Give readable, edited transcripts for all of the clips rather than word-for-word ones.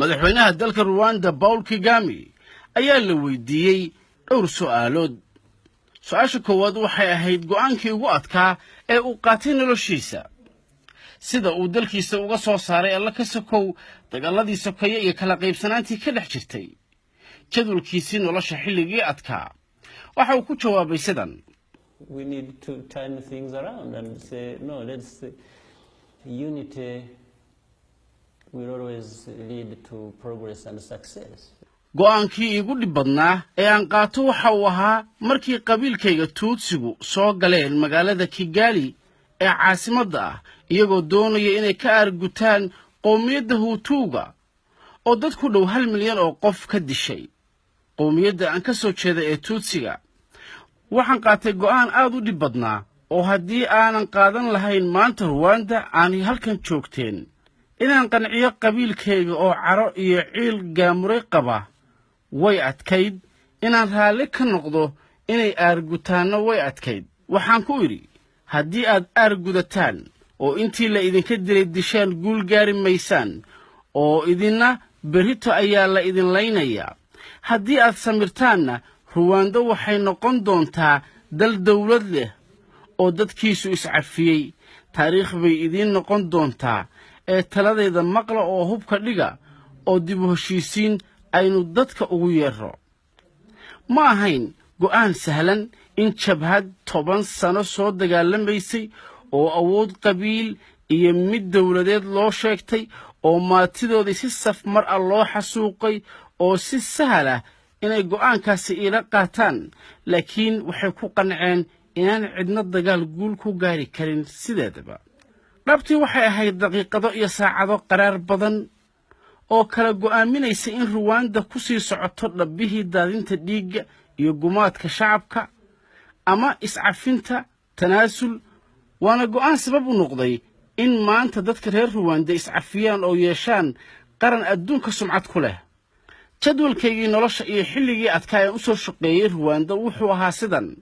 Madaxweynaha dalka Ruwanda, Paul Kagame, ayaa la weydiiyey dhowr su'aalood. Su-aasha koowaad waxay ahayd go'aankii ugu adkaa ee uu qaatay noloshiisa, sida uu dalkiisa uga soo saaray, Alla ka sokow, dagaaladii sokeeye iyo kala qaybsanaantii ka dhex jirtay, jadwalkiisii nolosha xilligii adkaa. Waxa uu ku jawaabay sidan: We need to turn things around and say, no, let's, unity will always lead to progress and success. Go'aankii iigu dhib badnaa ee aan qaato waxa uu ahaa markii qabiilkayga Tuudsigu soo galeen magaalada Kigaali ee caasimadda ah, iyagoo doonaya inay ka aargutaan qowmiyadda Huutuuga oo dad ku dhow 1 milyan oo qof ka dishay qowmiyadda aan ka soo jeeda ee Tuudsiga. Waxaan qaatay go'aan aad u dhib badnaa oo haddii aanan qaadan lahayn, maanta Ruwanda aanay halkan joogteen. Inaan qanciyo qabiilkayga oo caro iyo ciil gaamuray qaba way adkayd. Inaan raalli ka noqdo inay aargutaanno way adkayd. Waxaan ku idhi, haddii aad aargudataan oo intii la idinka dilay dishaan, guul gaari maysaan oo idinna berrito ayaa la idin laynayaa. Haddii aad samirtaanna, Ruwaando waxay noqon doontaa dal dawlad leh oo dadkiisu iscafiyey. Taariikh bay idiin noqon doontaa ee taladayda maqla oo hubka dhiga oo dib u heshiisiin aynu dadka ugu yeerro. Ma ahayn go'aan sahlan in jabhad 10 sano soo dagaalamaysay oo awood qabiil iyo mid dowladeed loo sheegtay oo maatidoodii si saf mar ah loo xasuuqay oo si sahal ah inay go'aankaasi iila qaataan, laakiin waxay ku qanceen inaan cidna dagaal guul ku gaari karin sideedaba. Dhabtii waxay ahayd daqiiqado iyo saacado qaraar badan oo kala go'aaminaysa in Ruwaanda ku sii socoto dhabbihii daadinta dhiigga iyo gumaadka shacabka ama iscafinta, tanaasul. Waana go'aan sabab u noqday in maanta dadka reer Ruwaanda iscafiyaan oo yeeshaan qaran adduunka sumcad ku leh. Jadwalkaygii nolosha iyo xilligii adkaa aan u soo shaqeeyey Ruwaanda wuxuu ahaa sidan: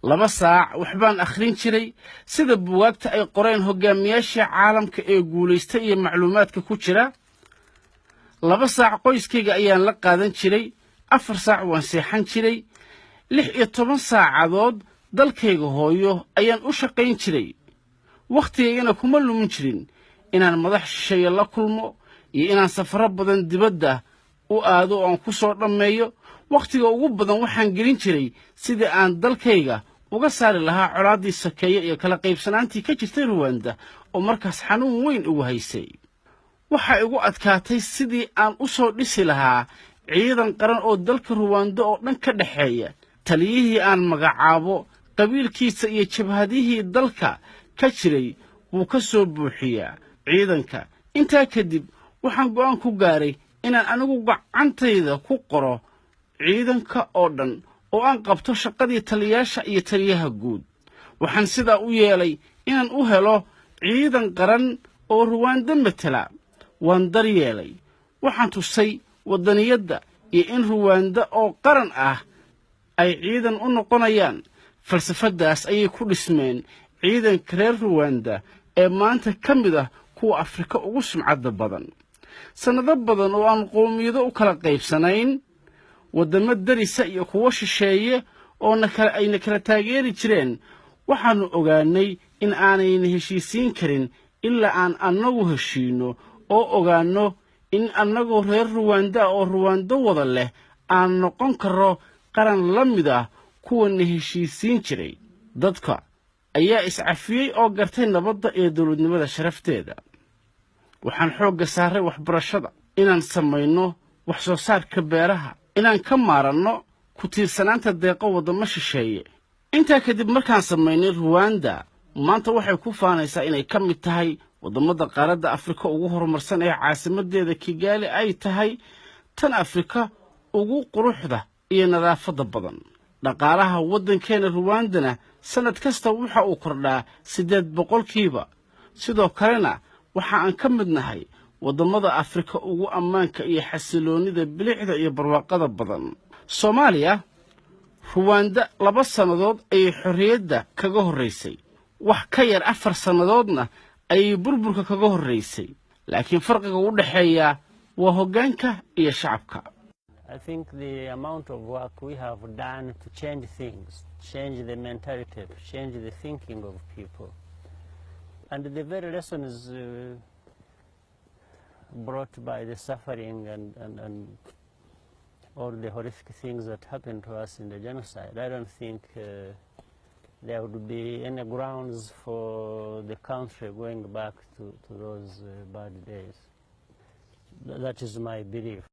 2 saac waxbaan akhrin jiray, sida buugaagta ay qoreen hogaamiyaashii caalamka ee guulaystay iyo macluumaadka ku jira. 2 saac qoyskayga ayaan la qaadan jiray. 4 saac waan seexan jiray. 16 saacadood dalkayga hooyo ayaan u shaqayn jiray. Wakhtigaygana kuma lumin jirin inaan madax shisheeye la kulmo iyo inaan safaro badan dibadda u aado oo aan ku soo dhammeeyo. Wakhtiga ugu badan waxaan gelin jiray sidii aan dalkayga uga saari lahaa colaaddii sokeeye iyo kala qaybsanaantii ka jirtay Ruwanda oo markaas xanuun weyn ugu haysay. Waxaa igu adkaatay sidii aan u soo dhisi lahaa ciidan qaran oo dalka Ruwanda oo dhan ka dhexeeya. Taliyihii aan magacaabo qabiilkiisa iyo jabhadihii dalka ka jiray wuu ka soo buuxiyaa ciidanka. Intaa kadib waxaan go'aan ku gaaray inaan anigu gacantayda ku qoro ciidanka oo dhan oo aan qabto shaqadii taliyaasha iyo taliyaha guud. Waxaan sidaa u yeelay inaan u helo ciidan qaran oo Ruwaando matela. Waan daryeelay. Waxaan tusay waddaniyadda iyo in Ruwaanda oo qaran ah ay ciidan u noqonayaan. Falsafaddaas ayay ku dhismeen ciidanka reer Ruwanda ee maanta ka mid ah kuwa Afrika ugu sumcadda badan. Sannado badan oo aan qowmiyado u kala qaybsanayn, waddamo darisa iyo kuwo shisheeye oo nakala ayna kala taageeri jireen, waxaannu ogaannay in aanayna heshiisiin karin ilaa aan annagu heshiinno oo ogaanno in annagoo reer Ruwanda oo Ruwando wada leh aan noqon karro qaran la mid ah kuwana heshiisiin jiray. Dadka ayaa iscafiyey oo gartay nabadda iyo dowladnimada sharafteeda. Waxaan xoogga saaray waxbarashada, inaan samayno wax soo saarka beeraha, inaan ka maaranno ku tiirsanaanta deeqo waddamo shisheeye. Intaa kadib markaan samaynay Ruwanda, maanta waxay ku faanaysaa inay ka mid tahay waddamada qaaradda Afrika ugu horumarsan ee caasimadeeda Kigaali ay tahay tan Afrika ugu quruxda iyo nadaafadda badan. Dhaqaalaha waddankeena Ruwandana sannad kasta waxa uu kordhaa 8%. Sidoo kalena waxa aan ka mid nahay waddamada Afrika ugu ammaanka iyo xasiloonnida, bilicda iyo barwaaqada badan. Soomaaliya, Ruwanda 2 sannadood ayay xorriyadda kaga horraysay, wax ka yar 4 sannadoodna ayay burburka kaga horraysay, laakiin farqiga u dhexeeya Waa hoggaanka iyo shacabka. I think the amount of work we have done to change things, change the mentality, change the thinking of people, and the very lessons brought by the suffering and all the horrific things that happened to us in the genocide, I don't think there would be any grounds for the country going back to those bad days. That is my belief.